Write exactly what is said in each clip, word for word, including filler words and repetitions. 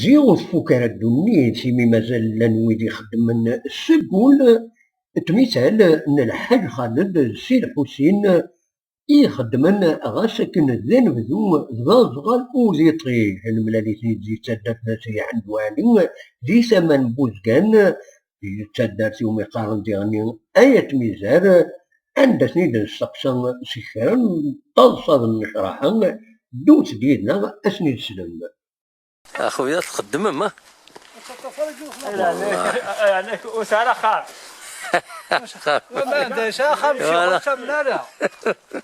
Ziɣ ur tfuk ara ddunit, imi mazal llan wid ixeddmen seg wul, d mital n Lḥaǧ Xaled d Si Lḥusin i ixeddmen, ɣas akken d anebdu d aẓɣal ur d iṭij. Nemlal-iten-id di taddart n At Sidi Ḥmed Waɛli, di tama n Buzgan, di taddart iwumi qqaren diɣen Ayat Mizar, anda ten-id-nesteqsa s kra n taḍsa d nnecraḥa. Ddut-d yid-neɣ ad ten-id-teslem. Axuya, txeddmem, ah? Yeɛni ur sɛi ara axxam. Ma anda yesɛa axxam, ur yettamen ara.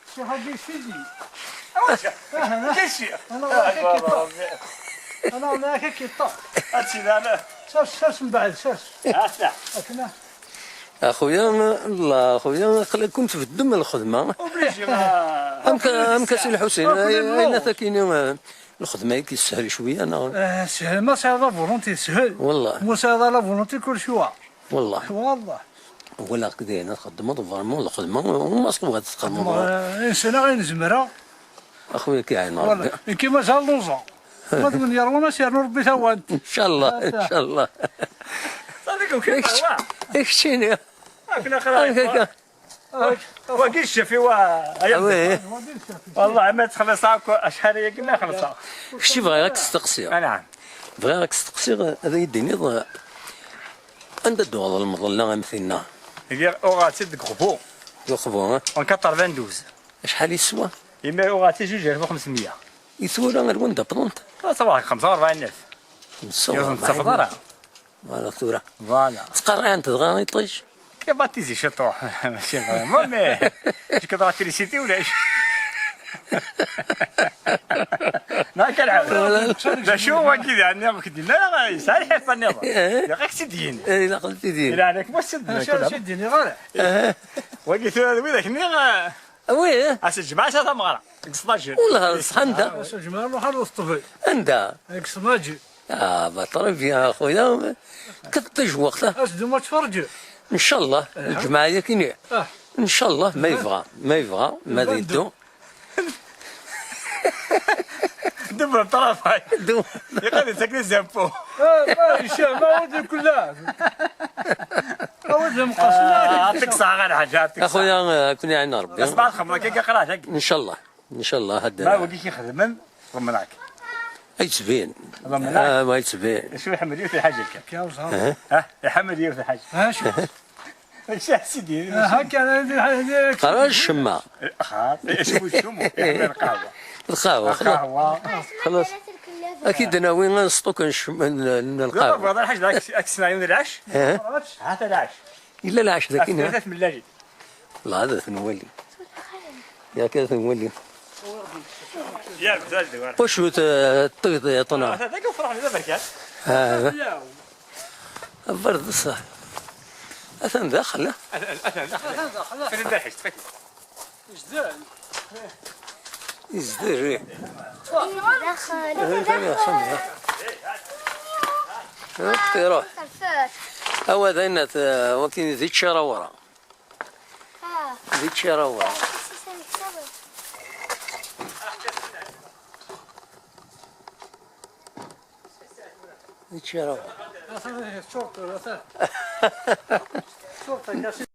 Ccix-agi sidi. Awa ccix? Ahana. Kečči. Ana ɣer-k ad k-yeṭṭef. Ana ɣer-k ad k-yeṭṭef. Ad tt-id-ana. Sers, sers mbeɛd, sers. Akken. Axuya, Allah, axuya, aql-iken tbeddem lxedma. Obligé, ma. Amek, amek a Si Lḥusin? Ayen akini, eh, lxedma-agi teshel cwiya, neɣ? Eh, teshel, ma tesɛiḍ la volonté teshel. Wallah. Ma ur tesɛiḍ ara la volonté, kul cwa. Wallah. Wallah. Walaɣ-k dayen txeddmeḍ vraiment lxedma, u ma tebɣiḍ txedmeḍ. Xeddmeɣ, eh, ayen ssneɣ, ayen zemreɣ. Axuya, k-iɛin Rebbi. Nekki mazal lluẓeɣ. Ma d win yerwan, ad s-yernu Rebbi tawant. Incallah, incallah. Ṣafi, kečč, keččini. Akken axir. Amek akka? Wagi ccef-iw, ay amdan. Wallah, ma txelleṣ akk acḥal ayagi ma xelṣeɣ. Kečči bɣiɣ ad k-steqsiɣ. Anɛam. Bɣiɣ ad k-steqsiɣ, ad iyi-d-tiniḍ, anda d-tuɣeḍ lmeḍla am tinna? Lliɣ uɣeɣ-tt-id deg Uxbu. Deg Uxbu, ha? En quatre-vingt-douze. Acḥal i teswa? Imir uɣeɣ-tt-id zuǧ alef u xemsmeyya. I tura ar wanda wwḍent? Ah, tabɣa xemsa u rebɛin alef. Xemsa u rebɛin alef. Ur tent-tettafeḍ ara. Voilà, tura. Voilà. Ttqerriɛent dɣa iṭij? Climatisé ciṭuḥ. Mačči vraiment, mais je crois que l'électricité ulac. Neɣ akka lḥal. D acu wagi daɣen, nniɣ ur k-d-yenni ara, yesɛa lḥirfa nniḍen. Eh. Ilaq ad k-tt-id-yini. Eh, ilaq ad k-tt-id-yini. Ilaq ad k-tt-id-yini. Wagi tura d widak nniɣ, eh. Ah oui? Ass n lǧemɛa sa tameɣra, deg Sḍajel. Wellah, ṣṣeḥ anda? Ass n lǧemɛa nruḥ ar Useṭṭbel. Anda? Deg Sḍajel. Ah, bah, très bien, a xuya. Kif tajewwaqt, ah? As-d ma tferǧ. Ncallah, lǧemɛa yakini. Ah. Ncallah, ma yebɣa, ma yebɣa, ma ad yeddu. Double travail. Double. Yeqqar yettaken les impôts. Ah, ma yecca, ma ur d-yekkul. Awi-d lemqas. Ah, ɛṭik ṣṣeḥ ɣer ḥaǧa, ɛṭik ṣṣeḥ. Axuya, eh, kun iɛin Rebbi. Asma txedmeḍ akka, akka qrah dagi. Ncallah, ncallah, had. Ma wagi k-ixedmen, ḍemneɣ-k. Ay yettbin. Ḍemneɣ-k. Ah, ma yettbin. Acu iḥemmel yiwet lḥaǧa akka? Aha. Ha, iḥemmel yiwet lḥaǧa. Ha, acu? Acu a sidi? Aha, kan, hadi, hadi. Qara ccemma. Aha, acu ccemma? Iḥemmel lqahwa. Lqahwa, xlas. Lqahwa. Xlas. Ad k-id-nawi ṣṭuk n ccem-, n, n lqahwa. Tura bɣiḍ lḥaǧ, ad k-, ad k-sneɣ yiwen lɛac? Aha. Hata lɛac. Yella lɛac dagi, ha? Tlata tmellalin. La, ad ten-nwali. Yak ad ten-nwali. Wacu t-, ṭṭiḍ, ya ṭna? Atan dagi ufrax d aberkan. Ah. Aberḍ ṣṣeḥ. Atan daxel, ah? Atan, atan daxel. Atan daxel. Fren darḥic, tfakit. Yezder, ih. Daxel, atan daxel. Iruḥ, iruḥ. Awa d ayen at, wakin di Ččarawra. Ah. Di Ččarawra. Di Ččarawra. Atan, ih, teččuṛ, atan. Teččuṛ, atan.